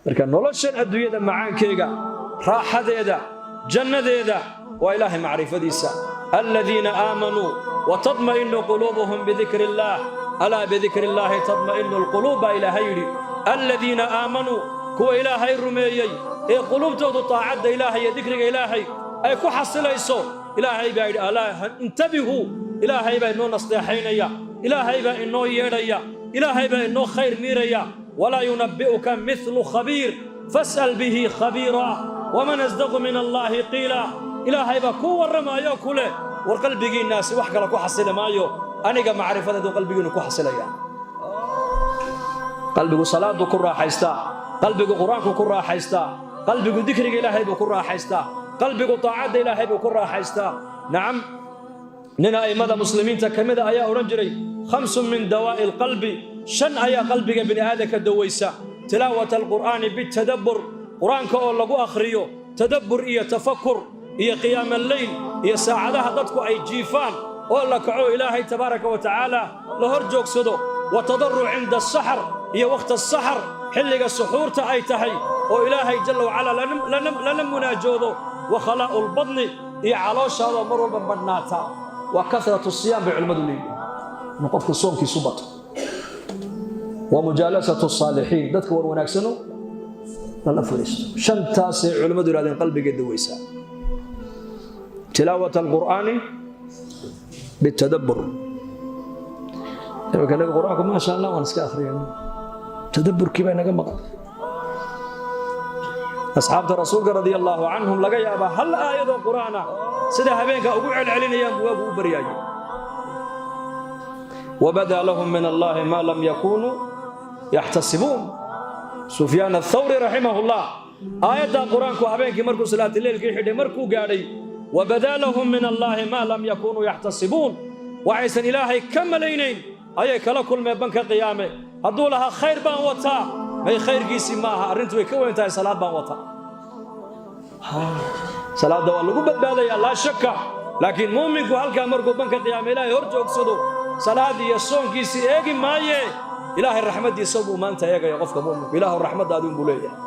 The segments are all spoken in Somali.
Marka noloshan adduunyada macaankeyga, raaxadeeda, jannadeeda waa Ilaahay macrifadiisa. Aladiina aamanuu watadma'inu quluubuhum bidikri illaah, alaa bidikri illaahi tadma'inu alquluub, baa Ilaahay yidhi. Aladiina aamanuu, kuwa Ilaahay rumeeyey ee quluubtoodu taacadda Ilaahay iyo dikriga Ilaahay ay ku xasilayso. Ilaahay baa yidhi: alaa intabihuu. Ilaahay baa inoo nasteexaynaya, Ilaahay baa inoo yeedhaya, Ilaahay baa inoo khayr miiraya. Walaa yunabbi'uka mithlu khabiir, fas'al bihi khabiira, waman asdaqu min Allaahi qiila. Ilaahay baa kuu warramaayo ku leh: war, qalbigiinnaasi wax kale ku xasili maayo, aniga macrifadeedu qalbigiinnu ku xasilaya. Qalbigu salaadu ku raaxaystaa, qalbigu Qur-aanku ku raaxaystaa, qalbigu dikriga Ilaahay buu ku raaxaystaa, qalbigu taacadda Ilaahay buu ku raaxaystaa. Nacam, nin a'immada Muslimiinta ka mida ayaa odhan jiray: khamsun min dawaa'i alqalbi, shan ayaa qalbiga bini aadamka dawaysa: tilaawata alqur'aani bitadabbur, Qur-aanka oo lagu akhriyo tadabbur iyo tafakur, iyo qiyaama alleyl, iyo saacadaha dadku ay jiifaan oo la kaco, Ilaahay tabaaraka wa tacaala la hor joogsado, wa tadaruc cinda asaxar, iyo wakhta asaxar, xilliga suxuurta ay tahay oo Ilaahay jalla wacalaa lala munaajoodo, wa khalaa'u lbadni, iyo calooshaadoo mar walba badhnaata, wa kasratu siyaam, bay culimmadu leeyihin, inuu qofku soonkiisu bato, wa mujaalasatu saalixiin, dadka war wanaagsano lala fadhiisto. Shantaasay culimmadu yidhahdeen qalbiga dawaysaa: tilaawat alqur'aani bitadabbur. Imika naga Qur-aanku, maasha Allah, waan iska akhriyayna, tadabburkii baa inaga maqan. Asxaabta Rasuulka radia Allaahu canhum, laga yaabaa hal aayadoo Qur'aana sida habeenka ugu celcelinayaan buu waagu u baryaayay. Wabadaa lahum min Allahi maa lam yakunuu yaxtasibuun. Sufyaan Athawri raximahullah, aayaddaa Qur-aanku habeenkii markuu salaatileylkii xidhay, markuu gaadhay wabadaa lahum min Allaahi maa lam yakunuu yaxtasibuun, waxaysan Ilaahay ka malaynayn ayay kala kulmeen banka qiyaame. Hadduu lahaa khayr baan wataa, may, khayrkiisii ma aha, arrintu way ka weyn tahay. Salaad baan wataa, salaadda waa lagu badbaadayaa, laa shaka, laakiin muuminku halkaa markuu banka qiyaame Ilaahay hor joogsado, salaad iyo soonkiisii eegi maaye, Ilaahay raxmaddiisa buu maanta eegaya qofka muuminku. Ilaahu, raxmaddaadi unbuu leeyahay.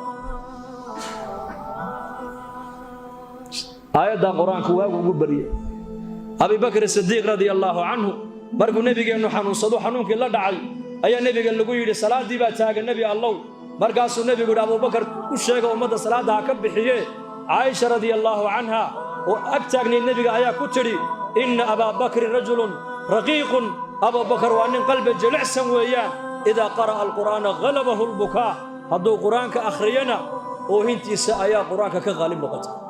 Aayaddaa Qur-aanku waagu ugu baryay. Abibakr Sidiiq radia Allaahu canhu, markuu Nebigeennu xanuunsado, xanuunkii la dhacay, ayaa Nebiga lagu yidhi: salaaddii baa taagan, Nebi Allow. Markaasuu Nebigu yidhi: Abuubakar u sheega, ummadda salaadda ha ka bixiye. Caaisha radia Allaahu canha oo ag taagnayd Nebiga ayaa ku tidhi: inna Abaa Bakrin rajulun raqiiqun, Abubakar waa nin qalbi jilicsan weeyaan, idaa qara'a alqur'aana ghalabahu lbukaa, hadduu Qur'aanka akhriyana oohintiisa ayaa Qur'aanka ka qaalib noqota.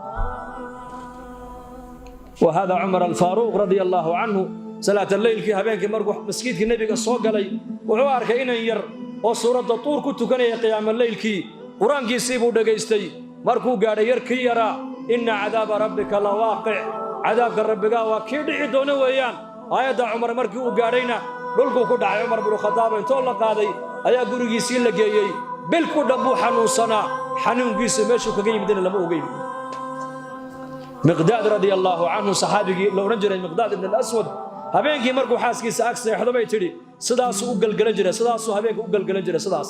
Wa hada Cumar Alfaaruuq radia Allaahu canhu, salaataleylkii habeenkii markuu masjidkii Nebiga soo galay, wuxuu arkay inan yar oo suuradda Tuur ku tukanaya qiyaamaleylkii. Qur-aankiisii buu dhegaystay. Markuu gaadhay yarkii yaraa: inna cadaaba rabbika la waaqic, cadaabka rabbigaa waa kii dhici doona weeyaan, aayadda Cumar markii uu gaadhayna dhulkuu ku dhacay. Cumar binu Khadaab intoo la qaaday ayaa gurigiisii la geeyey. Bil ku dhan buu xanuunsanaa, xanuunkiisu meeshuu kaga yimidna lama ogeyn. Miqdaad radia Allaahu canhu, saxaabigii la odhan jiray Miqdaad ibn Alaswad, habeenkii markuu xaaskiisa ag seexdo, bay tidhi, sidaasuu u galgalan jiray, sidaasuu habeenka u galgalan jiray sidaas.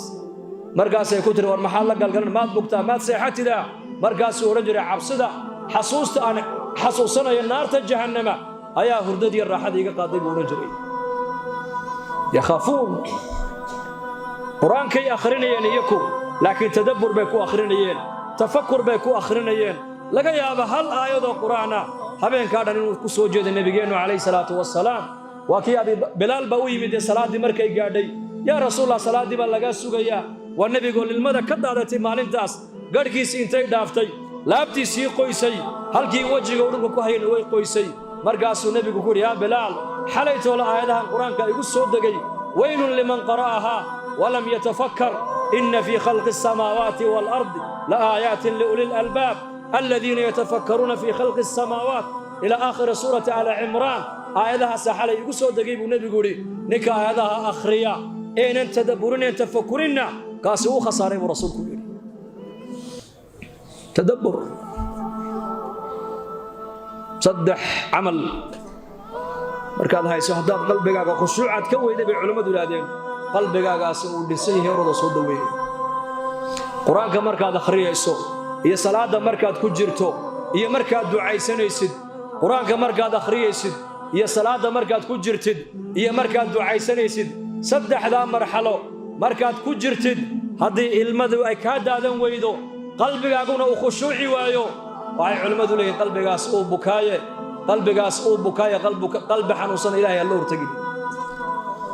Markaasay ku tihi: war, maxaad la galgalan? Maad bugtaa? Maad seexatidaa? Markaasuu odhan jiray: cabsida, xasuusta aan xasuusanaya naarta Jahannama ayaa hurdadiiyo raaxada iga qaaday, buu odhan jiray. Yakhaafuun, Qur-aankay akhrinayeen iyaku, laakiin tadabbur bay ku akhrinayeen, tafakur bay ku akhrinayeen. Laga yaaba hal aayadoo Qur'aana habeenkaa dhan inuu ku soo jeeday. Nebigeennu calayhi salaatu wasalaam, waa kii Abi Bilaal baa u yimid ee salaaddii markay gaadhay: yaa Rasuulallah, salaaddii baa lagaa sugayaa. Waa nebigoo lilmada ka daadatay maalintaas, garhkiisii intay dhaaftay laabtiisii qoysay, halkii wejiga uu dhulka ku hayna way qoysay. Markaasuu nebigu ku yidhi: yaa Bilaal, xalaytoola aayadahan Qur-aanka igu soo degay: weylun liman qara'ahaa walam yatafakkar, ina fii khalqi asamaawaati waalardi la aayaatin liuli lalbaab aladiina yatafakkaruuna fii khalqi asamaawaat, ilaa aakhiri suurati Aala Cimraan. Aayadahaasaa xalay igu soo degay, buu nebigu yidhi. Ninka aayadaha akhriya eenan tadabburineen tafakurinna, kaasi uu khasaaray, buu Rasuulku yidhi. Tadabbur. Saddex camal markaad hayso, haddaad qalbigaaga khushuucaad ka weyday, bay culimmadu yidhahdeen, qalbigaagaasi uu dhisan yahay, orada soo daweeyey. Qur-aanka markaad akhriyayso iyo salaadda markaad ku jirto iyo markaad ducaysanaysid, qur-aanka markaad akhriyaysid iyo salaadda markaad ku jirtid iyo markaad ducaysanaysid, saddexdaa marxalo markaad ku jirtid, haddii ilmadu ay kaa daadan weydo, qalbigaaguna uu khushuuci waayo, waxay culimmadu leeyihin qalbigaas uu bukaaye, qalbigaas uu bukaaye, qalbi xanuunsan Ilahay ha la hortegin.